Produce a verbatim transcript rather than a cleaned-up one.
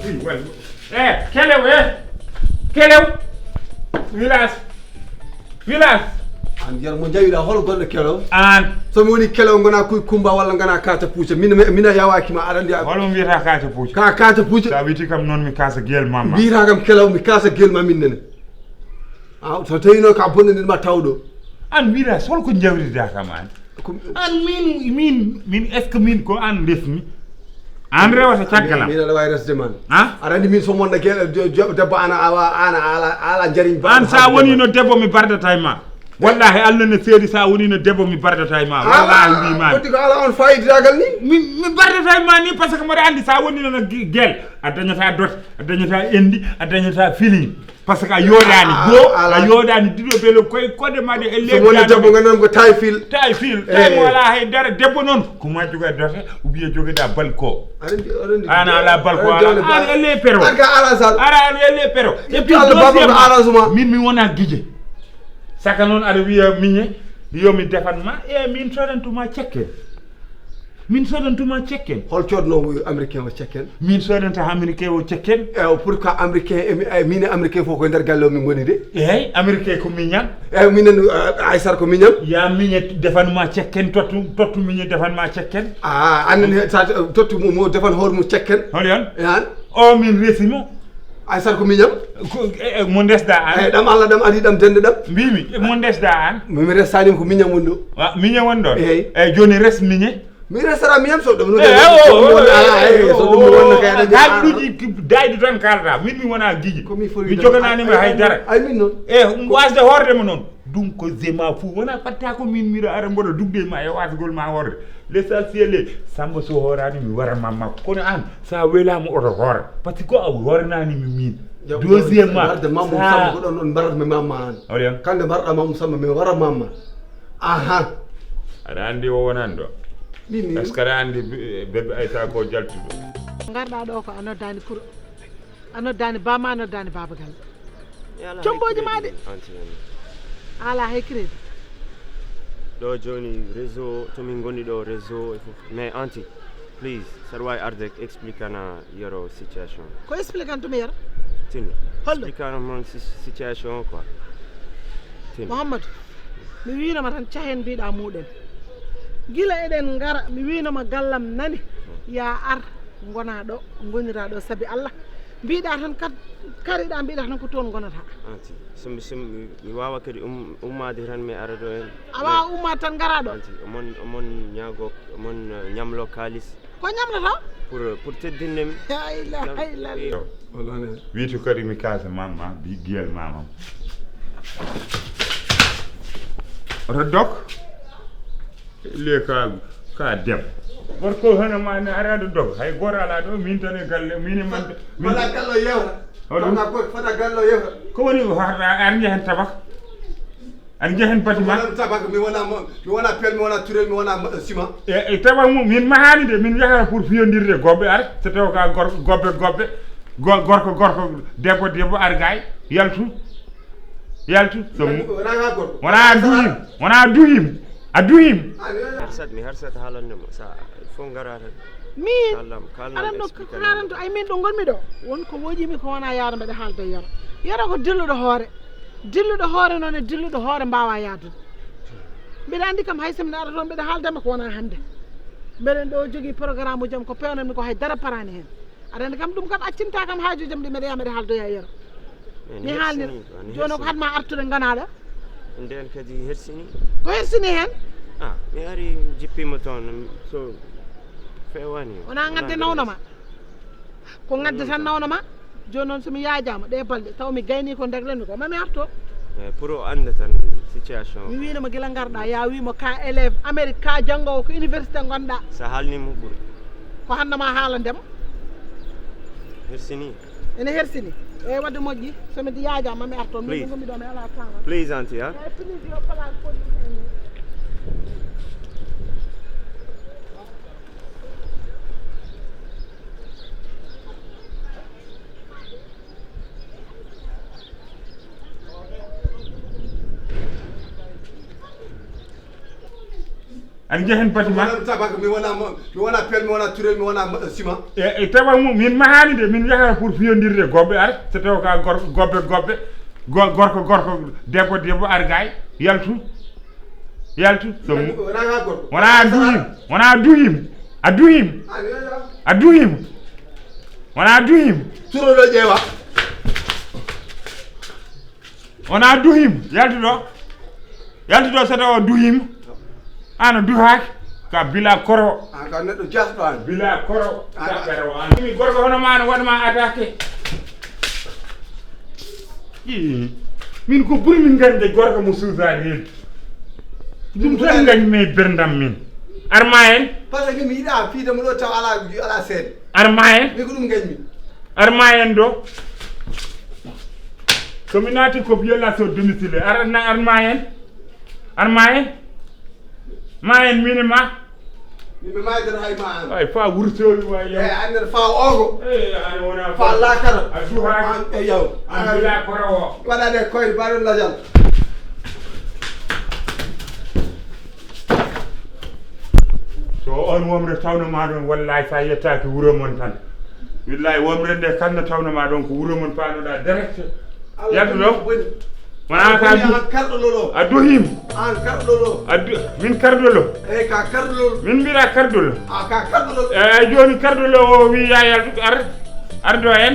Eh, kelew, eh. Kelew. Village. Village. An yer mo jawiɗa hol goɗɗo kelew? An. So mi woni kelew, ngona kuy kumba walla ngona kata puuca. Min, min a yawaki ma, aɗa andi a- Hol mo mbiyata kata puuca? Ka kata puuca. Sa witi kam noon mi kasa gel mamma. Mbiyata kam kelew, mi kasa gel ma min nene. Aw, so tawino ka bonde ma tawɗo. An wira sol ko jawrida kam an. Ko- An min, min, min, est-ce que min ko an refmi? An rewata caggalam. Min aɗa wawi resde man. Ha? Aɗa andi min so monna gel, jo-, jo-, debbo ana awa, ana ala, ala jariñ ba. An sa woni no debbo mi bardata e ma. Wallahi Allah ne seedi sa woni no debbo mi bardata e ma. Wallahi wi ma. Ko diga ala on fayidagal ni? Mi, mi bardata e ma ni parce que mboɗo andi sa woni no gi-, gel. A dañata dot, a dañata endi, a dañata feeling. Parce que a yooɗaani Ah, goo, ala. A yooɗaani diɗo belo koye koɗe maɗe e So leydi woni aɗa debbo ɗo. Nganndan ko tawi fil. Tawi fil, Eh. Tawi mo alaa hay dara. Debbo noon, ko ma joga dote, ou bien jogeɗa balko. Aɗa andi, aɗa andi. An alaa balko, aɗa andi alaa. An elle pero. An ka ala sal. Ara an elle pero. Et Ƴettu puis Allah baba ko deuxièmement, ala suma. Min mi wona gije. Saka noon aɗa wiya miñe, yo mi defan ma. E min soɗantuma cekke. Min sodantuma cekken. Hol codno américain o cekken? Min sodanta américain o cekken. E o pourquoi américain e mi-, e min e américain fof ko nder galle o min ngoni de? Eyyi, américain ko miñam. E minen, eh, Aysar ko miñam. Ya miñe defanma cekken, tottu, tottu miñe defanma cekken. Ah, annen he, sa tottu mo, mo defan hoore mum cekken. Holi on? E an? O min resimo. Aysar ko miñam. Ko, e, e, mo ndesda an? Eyi, ɗam Allah ɗam adi ɗam dende ɗam. Mbimi, e, mo ndesda an? Mi, mi resani ko miñam woni ɗo. Wa, miñe woni ɗon? Eyi. Eyi, joni res miñe. Mi resata miñam so ɗum no Eh, ɗum o, woni o, ala, o, eh, so o, ɗum o, wonno o, kay aɗa kaalduji ki-, dayɗi tan kaalata. Min mi wona giji. Ko mi foti Mi ɗum. Joganani Ay, mi ay, hay dara. Ay, min noon. E, wasde hoorde mo noon. Ɗum ko zema fou. Wona fatta ko min mira ara mboɗo dugde ma e wasgol ma hoorde. L'essentiel, Samba so hoorani mi wara mamma. Kono an, sa welama oto hoora. Parce que a hooranani mi min. Deuxièmement, warde mamma sa Samba ko ɗon on mbarat mi mamma an. Oɗon? Kande mbarɗa mamma Samba mi wara mamma. Aha. Aɗa andi o wonan ɗo. Min, min. Est-ce que aɗa andi be-, bébé Aïssa ko jaltuɗo? Ngarɗa ɗo ko a noddani kuro. A noddani bama, a noddani baba Galle. Comboji ma de. Ala hay crédit. Ɗo joni réseau, to min goni ɗo réseau e fof. Mais anti, please, saɗa wawi arde explique ana yero situation. Ko explique an to mi yero? Tinno. Holɗo? Explique ana mon si-, situation o quoi. Tinno. Mouhamadou, mi winoma tan cahen mbiɗa muɗen. Gila eɗen ngara, mi winoma gallam nani. Ya ar, gona ɗo, gonira ɗo sabi Allah. Mbiɗa tan kat, kariɗa mbiɗa tan ko toon gonata. Anti, so mi, so mi, mi wawa kadi um-, ummade tan mi ara ɗo hen. A wawa ummade tan gara ɗo? Anti, omon, omon ñaago, omon, eh, ñamlo kaalis. Ko ñamlata? Pour, pour teddinde mi. La ilaha illallah. Wallane. Wiitu kadi mi kasa mamma, bi giyal mamam. Oto dok. Le ka, ka dem. Gorko hono ma ne ara ɗo dog. Hay goto ala ɗo, min tan e galle, min e man. Min Fata gallo yewta. Hoɗum? Fata ko, fata gallo yewta. Ko woni ko harɗa, ar njahen tabak? Ar njahen bâtiment? Mi wona tabak, mi wona mo-, mi wona pelle, mi wona turel, mi wona ma-, ciment. E, e tabak mum, min mahani de, min yahata pour fiyondirde gobbe ar, so taw ka gor-, gobbe, gobbe, go-, gorko, gorko, debbo, debbo, ar gay, yaltu. Yaltu. So mu-, wona ha gorko. Wona a duhim, wona a duhim. A duhim. Harsat, mi harsat haalande mo. Sa fof ngara tan. Min, Kallam, kallam aɗa no explique karanto, ay min ɗo ngonmi ɗo. Won ko woƴimi ko wona yaaro mbeɗa haalda e yero. Yero ko dilluɗo hoore. Dilluɗo hoore noon e dilluɗo hoore mbawa yaadude. Mbeɗa andi kam hay so mi ara toon mbeɗa haaldama ko wona hannde. Mbeɗen ɗo jogii programme uji am ko pewnanmi ko hay dara parani heen. Aɗa andi kam ɗum kam accinta kam haajuji am ɗi mbeɗa yaha mbeɗa haaldoya e yero. Mi haalni jooni ko hatma artude nganaɗo. Nden kadi hersini. Ko hersini heen? Ah, mi ari jippima toon, so fewani. Wona ngadde nawna ma. Ko ngadde tan nawna ma. Jooni noon so mi yaajama ɗe balɗe, taw mi gayni ko ndeglanmi ko, mami arto. Eh, pour o anda tan situation. Mi wino mo gila ngarɗa, ya wimo ka élève Amérique, ka janngowo ko université gonɗa. Sa haalni mo ɓuri. Ko hannde ma haalandema. Hersini. Ene hersini. Eyi, wadde moƴƴi, so mi yaajama, mi arto. Min Please. Ɗum ko mi ɗo, mi ala temps. Please, auntie, ha? Eyi, please, yo palaas foti. Aɗa jeeya heen bâtiment? Wona tabak, mi wona mo-, mi wona pelle, mi wona turel, mi wona ma-, ciment. E, e tawa mum, min mahaani de, min yahata pour fiyondirde goɓɓe, ar, so tawa ka gor-, goɓɓe, goɓɓe, go-, gorko, gorko, debbo, debbo, ar gay, yaltu, yaltu. So mu-, wona ka gorko. Wona a duhim, wona a duhim, a duhim, a duhim, wona a duhim. Turo ɗo ƴeewa. Wona duhim, yaltu ɗo. Yaltu ɗo, so tawa o duhima. An a duhaaki. Ka bila koro. An ka neɗɗo jasɗo an. Bila koro. An ka taɓɓere o an. Mi gorko hono ma no waɗa ma attaqué. Ii. Min ko ɓuri min gande gorko mo suusaade heen. Ɗum tan ngañmi e berndam min. Ar ma en. Parce que mi yiɗa fiide mo ɗo taw ala, ala seede. Ar ma en. Mi ko ɗum ngañmi. Ar ma en ɗo. So mi naati ko violation domiciliaire, ar, ar ma en. Ar ma en. Ma en mini ma. Min mi maydata hay ma an. Ay, fa wurtowi wa yaw. Eh, an nder fa ogo. Eh, an wona fa lakara. A duha. An, eh, yaw. An bila koro o. Waɗaɗe koyɗe baɗon lajal. So on womre tawno ma ɗon, wallahi sa yettaaki wuro mon tan. Billahi womre nde kala no tawno ma ɗon ko wuro mon paanoɗa direct. Yaltu ɗo. Wona ka du-, an karɗo lolo. A duhim. An karɗo lolo. A du-, min karɗo lo. Eyi ka karɗo lolo. Min mbiɗa karɗo lo. A ka karɗo lolo. Eyi joni karɗo lo o wi ya yaltu ar. Ar do en.